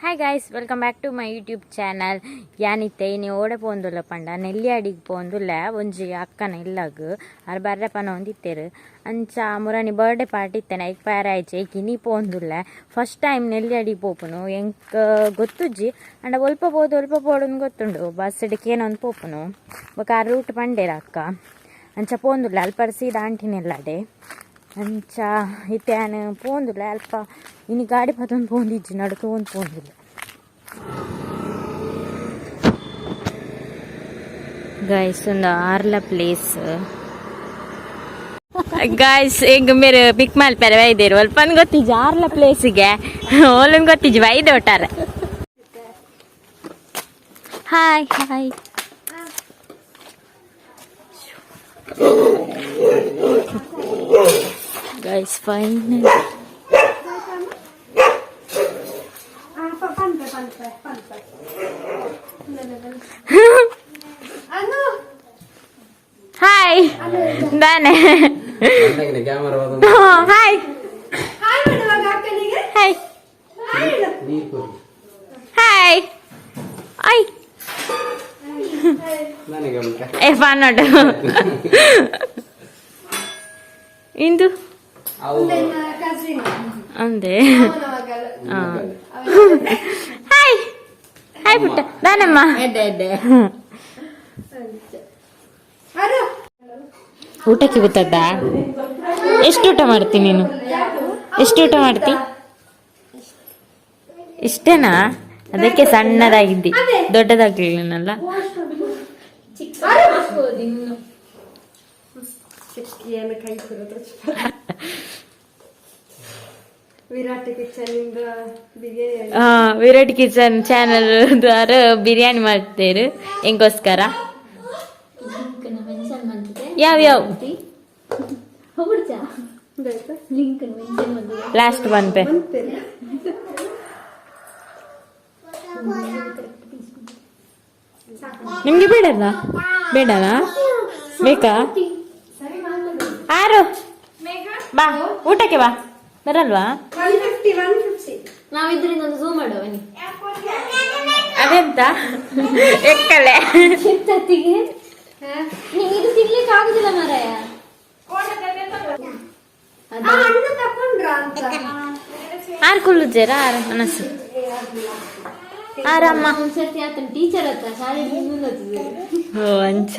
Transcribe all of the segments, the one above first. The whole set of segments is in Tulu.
Hi guys, welcome back to my YouTube channel. ಯಾನಿತ್ತೆ ಇನಿ ಓಡೆ ಪೋಂದುಲ್ಲ ಪಂಡ ನೆಲ್ಯಾಡಿಗ್ ಪೋಂದುಲ್ಲ ಒಂಜಿ ಅಕ್ಕನ ಇಲ್ಲಗ್ ಅರ್ ಬರ್ರೆ ಪನ ಒಂದಿತ್ತೇರು ಅಂಚ ಮುರಾನಿ ಬರ್ಡೇ ಪಾರ್ಟಿ ಇತ್ತೇನೆ ಐಕ್ ಪ್ಯಾರ ಆಯ್ಚೆ ಐಕ್ ಇನಿ ಪೋಂದುಲ್ಲ. ಫಸ್ಟ್ ಟೈಮ್ ನೆಲ್ಯಾಡಿಗ್ ಪೋಪುನು ಎಂಕ್ ಗೊತ್ತುಜ್ಜಿ ಅಂಡ ಒಲ್ಪ ಪೋದು ಒಲ್ಪ ಪೋಡುನ್ ಗೊತ್ತುಂಡು ಬಸ್ ಏನೊಂದು ಪೋಪುನು ಬೊಕ ಆ ರೂಟ್ ಪಂಡೇರ ಅಕ್ಕ ಅಂಚ ಪೋಂದುಲ್ಲ ಅಲ್ಪ ಸೀದಾ ಆಂಟಿನೆಲ್ಲಾಡೆ ಅಂಚ ಇತ್ತೆ ಯಾನ್ ಪೋಂದುಲ್ಲ ಅಲ್ಪ ಇನಿ ಗಾಡಿ ಪತೊಂದು ಪೋಂದಿಜ್ಜಿ ನಡುಕು ಒಂದು ಪೋಂದುಲ್ಲ. ಗೈಸ್ ಒಂದು ಆರ್ಲ ಪ್ಲೇಸ್. ಗಾಯ್ಸ್ ಎಂಗ್ ಮೇರೆ ಪಿಕ್ ಮಲ್ಪೆರೆ ಬೈದೇರು ಅಲ್ಪನ್ ಗೊತ್ತಿಜ್ಜಿ ಆರ್ಲ ಪ್ಲೇಸ್ಗೆ ಓಲನ್ ಗೊತ್ತಿಜ್ಜಿ ಬೈದೆ ಒಟ್ಟಾರೆ. Hi hi guys, final. Hi ದಾನೆ. ಹಾಯ್ ಹಾಯ್ ಹಾಯ್ I ಏ ಪನ್ನೊಡು ಇಂದು ಅಂದೆ. ಹಾಯ್ ಹಾಯ್ ಪುಟ್ಟ ದಾನಮ್ಮ. ಊಟಕ್ಕೆ ಗೊತ್ತದ್ದ? ಎಷ್ಟು ಊಟ ಮಾಡ್ತಿ ನೀನು? ಎಷ್ಟು ಊಟ ಮಾಡ್ತಿ? ಇಷ್ಟೇನಾ? ಅದಕ್ಕೆ ಸಣ್ಣದಾಗಿದ್ದಿ, ದೊಡ್ಡದಾಗ್ಲಿಲ್ಲನಲ್ಲ. Virat kitchen biryani. Virat kitchen channel ದ್ವಾರ ಬಿರಿಯಾನಿ ಮಾಡ್ತೇರು ಎಂಗೋಸ್ಕರ. ಯಾವ ಯಾವ ಲಾಸ್ಟ್ ಬಂದ್ಪೆ. ನಿಮ್ಗೆ ಬೇಡಲ್ಲ? ಬೇಡಲ್ಲ? ಬೇಕಾ? ಆರು ಬಾ, ಊಟಕ್ಕೆ ಬಾ. ಬರಲ್ವಾ? 150, 150. ನಾವಿದ್ರಿಂದ ಒಂದು ಝೂಮ್ ಮಾಡುವ ಬನ್ನಿ. ಅದೆಂತ ಎಕ್ಕಲೆ? ಎತ್ತತ್ತಿಗೆ ನಿಂಗೆ ಇದು ತಿನ್ಲಿಕ್ಕೆ ಆಗುದಿಲ್ಲ ಮಾರಾಯ. ಹಣ್ಣು ತಕೊಂಡ್ರ ಅಂತ. ಆರು ಕುಳ್ಳುಜೇರ ಆರು ಮನಸ್ಸು ಆರಮ್ಮ. ಒಂದ್ಸರ್ತಿ ಆತನ ಟೀಚರ್ ಹತ್ರ ಶಾಲೆ ಮುಂದೆ. ಓ ಅಂಚ.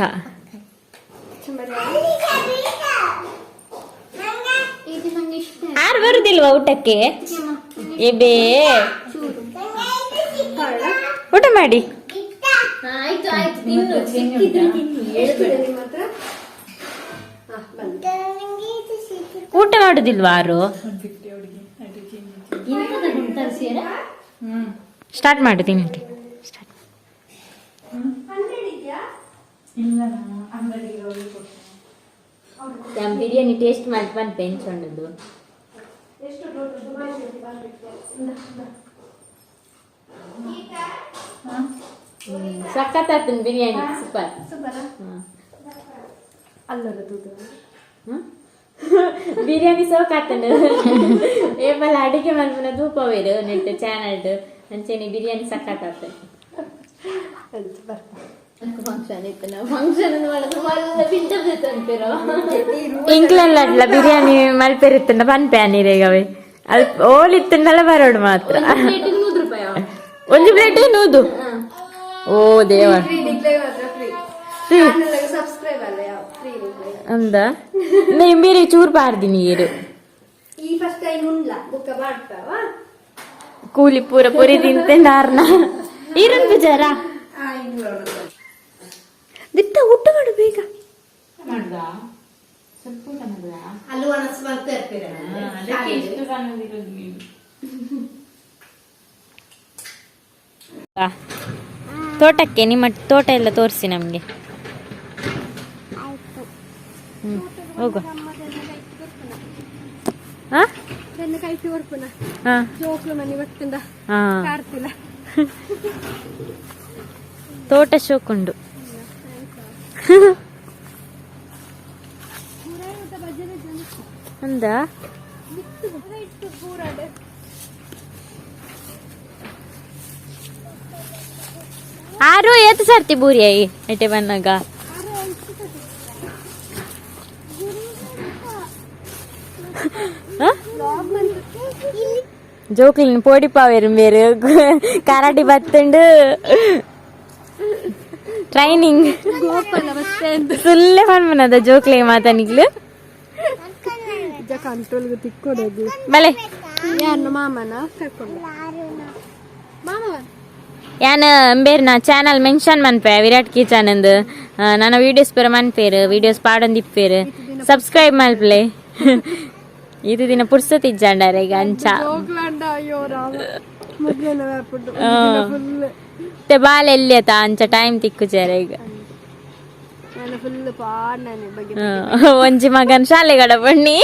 ಇದು ನಂಗೆ ಇಷ್ಟ. ಆರು ಬರುದಿಲ್ವಾ ಊಟಕ್ಕೆ? ಎಬೇ, ಊಟ ಮಾಡಿ. ಆಯ್ತು ಆಯ್ತು, ತಿನ್ನು, ಸಿಕ್ಕಿದ್ರೆ ತಿನ್ನು, ಹೇಳ್ಬೇಡ. ನಿಮ್ಮ ಹತ್ರ ಬಂದೆ. ಊಟ ಮಾಡುದಿಲ್ವಾ ಆರು? ಎಂತದ ತರಿಸಿಯರ? ಸ್ಟಾರ್ಟ್ ಮಾಡು ತಿನ್ನಕ್ಕೆ ಸ್ಟಾರ್ಟ್. ಬಿರಿಯಾನಿ ಟೇಸ್ಟ್ ಮಾಡಿ ಬಂದು ಪೆಂಚೊಂಡದ್ದು. ಸಖತ್ ಬಿರಿಯಾನಿ, ಸೂಪರ್. ಅಲ್ಲಲ್ಲ ತೂತು. ಬಿರಿಯಾನಿ ಸೋಕಾತನು ಏಪಲ್ಲ ಅಡಿಗೆ ಮಲ್ಪುನ ತೂಪವೇರು ನೆಟ್ ಚಾನಲ್ ಅಂಚೆನೆ ಬಿರಿಯಾನಿ ಸಖತ್ತಾತನು. ಫಂಕ್ಷನ್ ಇತ್ತು, ನಾವು ಫಂಕ್ಷನ್ ಮಾಡೋದು ಮಲ್ಲ ಪಿಂಚ ಅಂತೀರೋ. ಇಂಗ್ಲೆಂಡ್ ಅಡ್ಲ ಬಿರಿಯಾನಿ ಮಲ್ಪೆರಿತ್ತಂಡ ಪನ್ಪೆ ಅನ್ನಿರೇಗವೆ ಅದು ಓಲಿತ್ತಂಡಲ ಬರೋಡು ಮಾತ್ರ. ಪ್ಲೇಟಿಗೆ 100 ರೂಪಾಯಿ. ಒಂದು ಪ್ಲೇಟ್ 100? ಓ ದೇವ. ಫ್ರೀ ನಿಕ್ಲೆ ಮಾತ್ರ ಫ್ರೀ. ಸಬ್ಸ್ಕ್ರೈಬ್ ಅಲ್ಲ, ಯಾವ ಫ್ರೀ ನಿಕ್ಲೆ. ಅಂದ ನೀ ಬೇರೆ ಚೂರು ಪಾರ್ದಿ ನೀರು. ಈ ಫಸ್ಟ್ ಟೈಮ್ ಉಂಡ್ಲ ಬುಕ್ಕ ಮಾಡ್ತಾವ. ಕೂಲಿ ಪೂರ ಪುರಿ ತಿಂತೆ ಆರ್ನ ಈರನ್ ಪೂಜಾರ ದಿಟ್ಟ ಊಟ ಮಾಡು ಬೇಗ. ತೋಟಕ್ಕೆ ನಿಮ್ಮ ತೋಟ ಎಲ್ಲ ತೋರಿಸಿ ನಮ್ಗೆ. ಹ್ಮ್ ಹೋಗುವ. ಹಾ. ನನ್ನ ಕೈಟಿ ಬರ್ಪುನ. ಹಾ. ಜೋಕ್ಲು ಮನೆ ಬರ್ತಂದ. ಹಾ. ಕಾರ್ತಿಲ್ಲ. ತೋಟ ಶೋಕುಂಡು. ಅಂದ. ಆರು ಏತ್ ಸರ್ತಿ ಬೂರಿ ಆಯಿ ಎಟೆ ಬನ್ನಾಗ ಜೋಕ್ಲಿನ ಪೋಡಿ ಪಾವೇರು ಬೇರು ಕರಾಟಿ ಬತ್ತುಂಡು ಟ್ರೈನಿಂಗ್ ಸುಲ್ಲೆ ಪನ್ಪನದ ಜೋಕ್ಲೆ ಮಾತಾನಿಗ್ಲು ಕಂಟ್ರೋಲ್ಗೆ ತಿಕ್ಕೊಡೋದು ಬಲೆ ಯಾರನ್ನ ಮಾಮನ ಕರ್ಕೊಂಡು ಮಾಮ ಯಾನ್ ಬೇರೆ ನಾ ಚಾನಲ್ ಮೆನ್ಷನ್ ಮನ್ಪೆ ವಿರಾಟ್ ಕಿಚನ್ ಅಂದು ನನ್ನ ವೀಡಿಯೋಸ್ ಪೂರ ಮನ್ಪೇರು ವೀಡಿಯೋಸ್ ಪಾಡೊಂದಿಪ್ಪೇರು ಸಬ್ಸ್ಕ್ರೈಬ್ ಮಲ್ಪಲೆ ಇದು ದಿನ ಪುರ್ಸತ್ ಇಜ್ಜಾಂಡಾರೆ ಈಗ ಅಂಚ ಹೋಗ್ಲಾಂಡ ಅಯ್ಯೋ ರಾಮ ಮೊದಲೆಲ್ಲ ವ್ಯಾಪುಂಡು ಫುಲ್ ಮತ್ತೆ ಬಾಲ್ ಎಲ್ಲಿ ಆತ ಅಂಚ ಟೈಮ್ ತಿಕ್ಕುಜಾರೆ ಈಗ ನಾನು ಫುಲ್ ಪಾಡ್ನಾನೆ ಬಗ್ಗೆ ಒಂಜಿ ಮಗನ್ ಶಾಲೆ ಗಡಪಣ್ಣಿ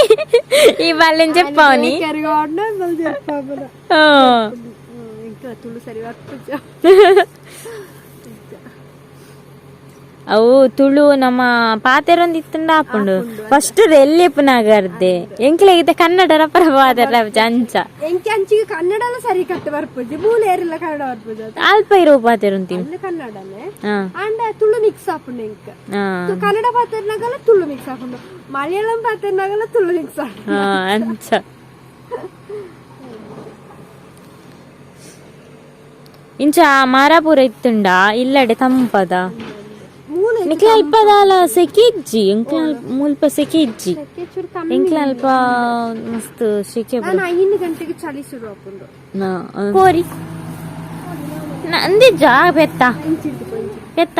ಈ ಬಾಲೆನ್ ಚೆಪ್ಪವನಿ ಕೆರೆಗಾಡ್ನ ಬಲ್ದೆ ఇంకా ತುಳು ಸರಿ ಬರ್ಪುಜ ಅವು ತುಳು ನಮ್ಮ ಪಾತೆರೊಂದು ಇತ್ತಂಡ ಆಪುಂಡು ಫಸ್ಟ್ ಎಲ್ಲಿ ಪುನಾಗರ್ದೆ ಎಂಕ್ಲೆಗಿದ್ದ ಕನ್ನಡ ರಪರ ಪಾತೆರ ಅಂಚ ಎಂಕೆ ಅಂಚಿಗೆ ಕನ್ನಡ ಎಲ್ಲ ಸರಿ ಕಟ್ಟು ಬರ್ಪುಜಿ ಮೂಲೆ ಏರಿಲ್ಲ ಕನ್ನಡ ಬರ್ಪುಜ ಅಲ್ಪ ಇರೋ ಪಾತೆರೊಂತಿ ಅಲ್ಲಿ ಕನ್ನಡನೇ ಹಾ ಅಂಡ ತುಳು ಮಿಕ್ಸ್ ಆಪುಂಡು ಎಂಕ್ ಹಾ ಕನ್ನಡ ಪಾತೆರ್ನಾಗಲ ತುಳು ಮಿಕ್ಸ್ ಆಪುಂಡು ಮಲಯಾಳಂ ಪಾತೆರ್ನಾಗಲ ತುಳು ಮಿಕ್ಸ್ ಆಪುಂಡು ಹಾ ಅಂಚ ಇಂಚ ಮಾರಾಪುರ ಇತ್ತುಂಡ ಇಲ್ಲಡೆ ತಂಪದ ಮೂಲೆ ನಿಕ್ಲೆ ಅಲ್ಪದಾಲ ಸೆಕೆ ಇಜ್ಜಿ ಎಂಕ್ಲೆ ಮುಲ್ಪ ಸೆಕೆ ಇಜ್ಜಿ ಚೂರು ಕಮ್ಮಿ ಎಂಕ್ಲೆ ಅಲ್ಪ ಮಸ್ತ್ ಸೆಕೆ ನಾನು 5 ಗಂಟೆಗೆ ಚಳಿ ಶುರು ಆಪುಂಡು ಕೋರಿ ಅಂದಿಜ್ಜ ಪೆತ್ತ ಇಂಚಿಡ್ದು ಕೊಂಚ ಪೆತ್ತ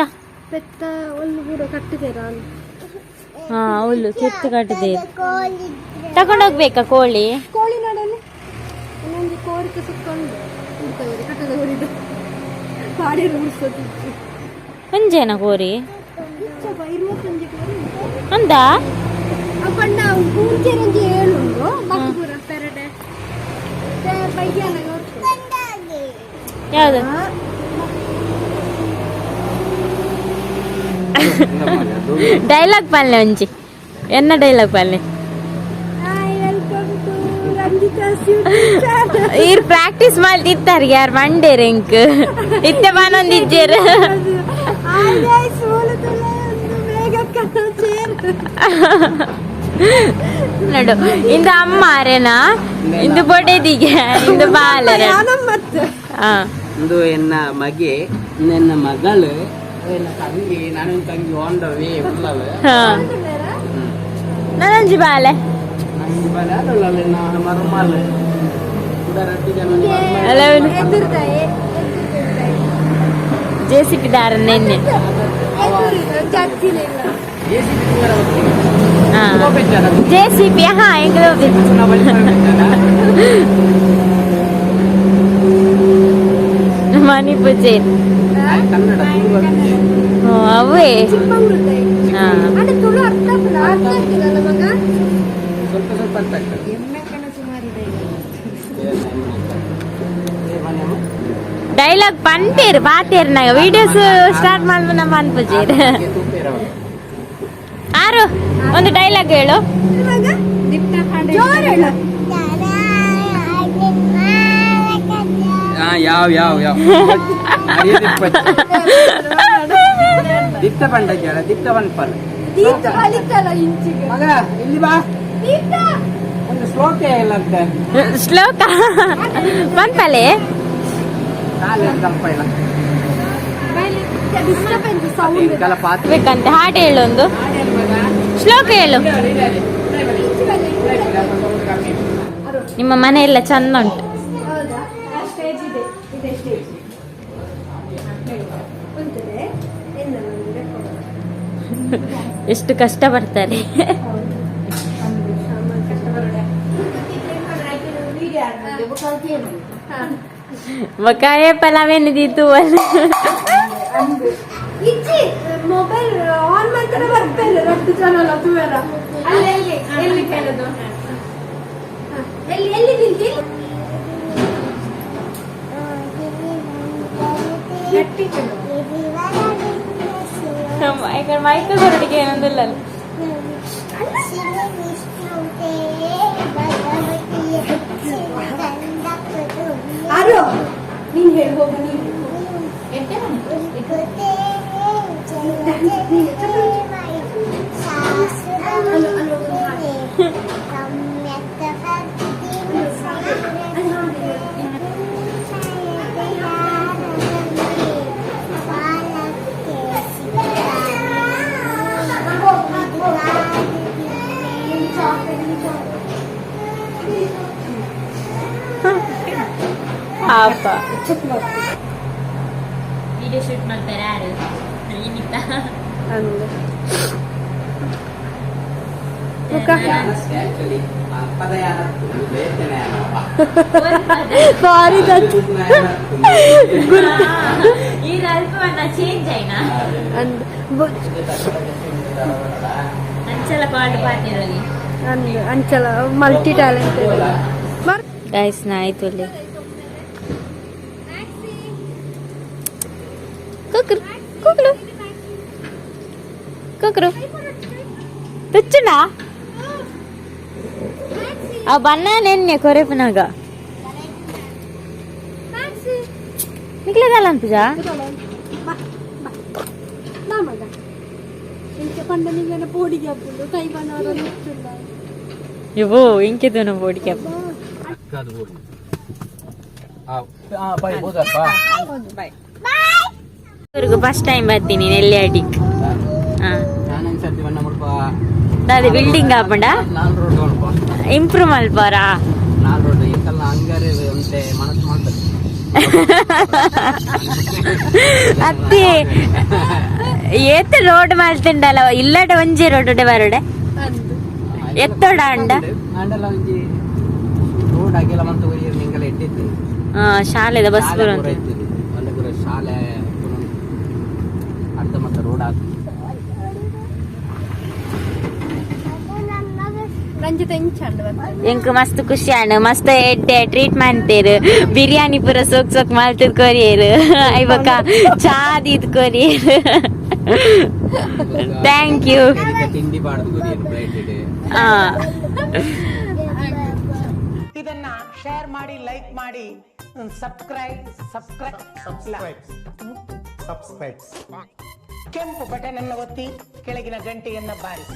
ಪೆತ್ತ ಒಂದು ಕೂಡ ಕಟ್ಟಿದ್ದೇರ ಹಾ ಹುಲ್ಲು ಕೆತ್ತು ಕಟ್ಟದೆ ತಗೊಂಡೋಗ್ಬೇಕಾ ಕೋಳಿ ಕೋಳಿ ನಾಡಲ್ಲಿ ಇನ್ನೊಂದು ಕೋರಿಕೆ ಸುತ್ತೊಂದು ಉಡ್ತವ್ರಿ ಕಟ್ಟದ ಊರಿದು ಪಾಡಿರು ಉಡ್ಸೋದಿತ್ತು ಒಂಜೇನ ಕೋರಿ ಇರುವತ್ತೊಂಜಿ ಕೋರಿ ಅಂದ ಪಂಡ ಪೂಂಚೆರೊಂಜಿ ಏಳುಂಡು ಬಾಕಿ ಪೂರ ಪೆರಡೆ ಪೈಯಾನ ಯಾವ್ದು ಡೈಲಾಗ್ ಪಲ್ಲೆ ಒಂಜಿ ಎನ್ನ ಡೈಲಾಗ್ ಪಲ್ಲೆ hi welcome to Ranjitha's YouTube channel. ಈರ್ ಪ್ರಾಕ್ಟೀಸ್ ಮಾಡ್ತಿತ್ತಾರೆ ಯಾರು ಮಂಡೇರ್ ಎಂಕ್ ಇತ್ತೆ ಬಾನೊಂದಿಜ್ಜೇರು ಹಾಯ್ ಗೈಸ್ ಮೂಲತಃ ಒಂದು ಮೇಘಕ್ಕನ ಚೇರ್ ನೋಡು ಇಂದು ಅಮ್ಮ ಅರೇನಾ ಇಂದು ಬೊಡೆದಿಗೆ ಇಂದು ಬಾಲರ ಮತ್ತೆ ಹಾ ಇಂದು ಎನ್ನ ಮಗೆ ಎನ್ನ ಮಗಳು ಎನ್ನ ತಂಗಿ ನಾನು ತಂಗಿ ಓಂಡವಿ ಉಳ್ಳಳು ಹಾ ನಾನೊಂಜಿ ಬಾಲೆ ನಂಗೆ ಬಲ ಉಳ್ಳಳು ನಾನು ಮರುಮಲ್ ಕೂಡ ರೊಟ್ಟಿ ಜನ ಅಲ್ಲ ಎದುರ್ದಾಯೆ J C P ದಾರ ನಿನ್ನೆ ಜಾಸ್ತಿನೇ ಇಲ್ಲ ಹಾ J C P ಹಾ ಎಂಗ್ಲೋ ಮನಿ ಪೂಜೆ ಕನ್ನಡ ಅವೇ ಚಿಕ್ಕಮಂಗ್ಳೂರ್ದಾಯೆ ಹಾ ಅಂದ್ರೆ ತುಳು ಅರ್ಥ ಆಗ್ತದ ಅರ್ಥ ಆಗ್ತದಲ್ಲ ಮಗ ಸ್ವಲ್ಪ ಸ್ವಲ್ಪ ಅರ್ಥ ಆಗ್ತದೆ ಡೈಲಾಗ್ ಪನ್ಪೇರು ಬಾತೇರು ನಾಗ ವಿಡಿಯೋಸ್ ಸ್ಟಾರ್ಟ್ ಮಾಡ್ಬ ನಮ್ಮ ಅನ್ಪುಜೇರು ಆರು ಒಂದು ಡೈಲಾಗ್ ಹೇಳು ಮಗ ಜೋರ್ ಹೇಳು ಯಾವ ಯಾವ ಯಾವ ದಿತ್ತ ಬಂಡ ಕೇಳ ದಿತ್ತ ಬಂಡ್ಪಲ್ ದೀಪ್ತ ಬಲಿತಲ್ಲ ಇಂಚಿಗೆ ಮಗ ಇಲ್ಲಿ ಬಾ ದೀಪ್ತ ಒಂದು ಶ್ಲೋಕ ಇಲ್ಲ ಅಂತ ಶ್ಲೋಕ ಪನ್ಪಲೆ ಕಾಲು ತಲ್ಪ ಇಲ್ಲ ಡಿಸ್ಟರ್ಬೆನ್ಸ್ ಸೌಂಡ್ ಎಂಕಲ ಪಾತ್ರ ಬೇಕಂತೆ ಹಾಡು ಹೇಳು ಒಂದು ಶ್ಲೋಕ ಹೇಳು ನಿಮ್ಮ ಮನೆ ಎಲ್ಲ ಚಂದ ಉಂಟು ಹೌದಾ ಆ ಸ್ಟೇಜ್ ಇದೆ ಇದೆ ಸ್ಟೇಜ್ ಉಂಟದೆ ಎಲ್ಲ ಎಷ್ಟು ಕಷ್ಟ ಪಡ್ತಾರೆ ಬಕಾಯ ಪಲಾವೇನಿದಿತ್ತು ಇಜ್ಜಿ ಮೊಬೈಲ್ ಆನ್ ಮಾಡ್ತಾರೆ ಬರ್ತಾರೆ ರಟ್ಟು ಜನ ಅಲ್ಲ ತುವೆರ ಅಲ್ಲಿ ಎಲ್ಲಿ ಎಲ್ಲಿ ಕೇಳೋದು ಎಲ್ಲಿ ಎಲ್ಲಿ ನಿಂತಿ ಗಟ್ಟಿ ಕೇಳು ಮೈಕ್ ಹೊರಡಿಗೆ ಏನೊಂದಿಲ್ಲ ಆರು ನೀನ್ ಹೇಳಿ ಹೋಗು ನೀನು. ಪಾಪ. ವಿಡಿಯೋ ಶೂಟ್ ಮಾಡ್ತಾರೆ ಯಾರು? ಏನಿತ್ತ? ಅಂದ್ ಮುಖ. ಆಕ್ಚುಲಿ ಅಪ್ಪದ ಯಾನ ಬೇತನೆ. ಬಾರಿ. ಈ ಅಲ್ಪ ಚೇಂಜ್ ಆಯ್ನಾ? ಅಂದ್. ಅಂಚಲ ಪಾಡು ಪಾತಿರೋಲಿ. ಅಂದ್, ಅಂಚಲ ಮಲ್ಟಿ ಟ್ಯಾಲೆಂಟೆಡ್. ಗೈಸ್, ನಾ ಆಯ್ತು. ಕುಕ್ರು ಕುಕ್ರು ಕುಕ್ರು ತುಚ್ಚುಂಡ. ಆ ಬಣ್ಣ ನೆನ್ನೆ ಕೊರೆಪುನಾಗ ನಿಕ್ಲೆದಲ್ಲ ಅನ್ಪುಜಾ? ಮಗ ಇಂಚ ಪಂಡ ನಿಂಗನ ಪೋಡಿಗೆ ಹಾಕುಂಡು ಕೈ ಬಣ್ಣವರ. ಇವು ಇಂಕೆದನು ಬೋಡಿಗೆ. ಬಾಯ್ ಹೋದಪ್ಪ. ಫಸ್ಟ್ ಟೈಮ್ ಬರ್ತೀನಿ ನೆಲ್ಯಾಡಿಕ್. ಹಾ. ನಾನೊಂದ್ ಸರ್ತಿ ಬಣ್ಣ ಮುಲ್ಪ. ದಾದೆ ಬಿಲ್ಡಿಂಗ್ ಆಪಂಡ? ನಾಲ್ ರೋಡ್ ನೋಡ್ಪ. ಇಂಪ್ರೂವ್ ಮಲ್ಪಾರಾ? ನಾಲ್ ರೋಡ್ ಇಂಕಲ್ಲ ಹಂಗಾರೆ ಒಂತೆ ಮನಸ್ಸು ಮಾಡ್ತಾರೆ. ಅತ್ತಿ, ಏತ್ ರೋಡ್ ಮಲ್ತಿಂಡಲ್ಲ, ಇಲ್ಲಡ ಒಂಜಿ ರೋಡ್ ಬರೋಡೆ ಎತ್ತೋಡ ಅಂಡ. ಆಂಡಲ ಒಂಜಿ ರೋಡ್ ಅಗೆಲ ಮಂತ ಒರಿಯರ್ ನಿಂಗಲ ಎಡ್ಡಿತ್ತು. ಹಾ, ಶಾಲೆದ ಬಸ್. ಶಾಲೆ ಪೂರ ಬರುವಂತ. ಇತ್ತು ಅಲ್ಲ ಪೂರ ಶಾಲೆ ಪೂರ ಉಂಟು. ಅರ್ಧ ಮತ್ತ ರೋಡ್ ಆತು. ರಂಜಿತ ಇಂಚಂಡ್ ಬರ್ತದೆ. ಎಂಕ್ ಮಸ್ತ್ ಖುಷಿ ಆಂಡ್. ಮಸ್ತ್ ಎಡ್ಡೆ ಟ್ರೀಟ್ ಮಾಡ್ತೇರು. ಬಿರಿಯಾನಿ ಪೂರ ಸೋಕ್ ಸೋಕ್ ಮಲ್ತದ್ ಕೊರಿಯರು. ಐಬೊಕ ಚಾ ದೀದ್ ಕೊರಿಯರು. Thank you. ಕಡಿತ ತಿಂಡಿ ಬಾರ್ದು ಕೊರಿಯರ್ ಪ್ಲೇಟ್ ಇದೆ. ಹಾ. ಇದನ್ನ ಶೇರ್ ಮಾಡಿ, ಲೈಕ್ ಮಾಡಿ, ಸಬ್ಸ್ಕ್ರೈಬ್, ಸಬ್ಸ್ಕ್ರೈಬ್. Subscribe, subscribes. ಕೆಂಪು ಬಟನ್ ಅನ್ನು ಒತ್ತಿ, ಕೆಳಗಿನ ಗಂಟೆಯನ್ನ ಬಾರಿಸಿ.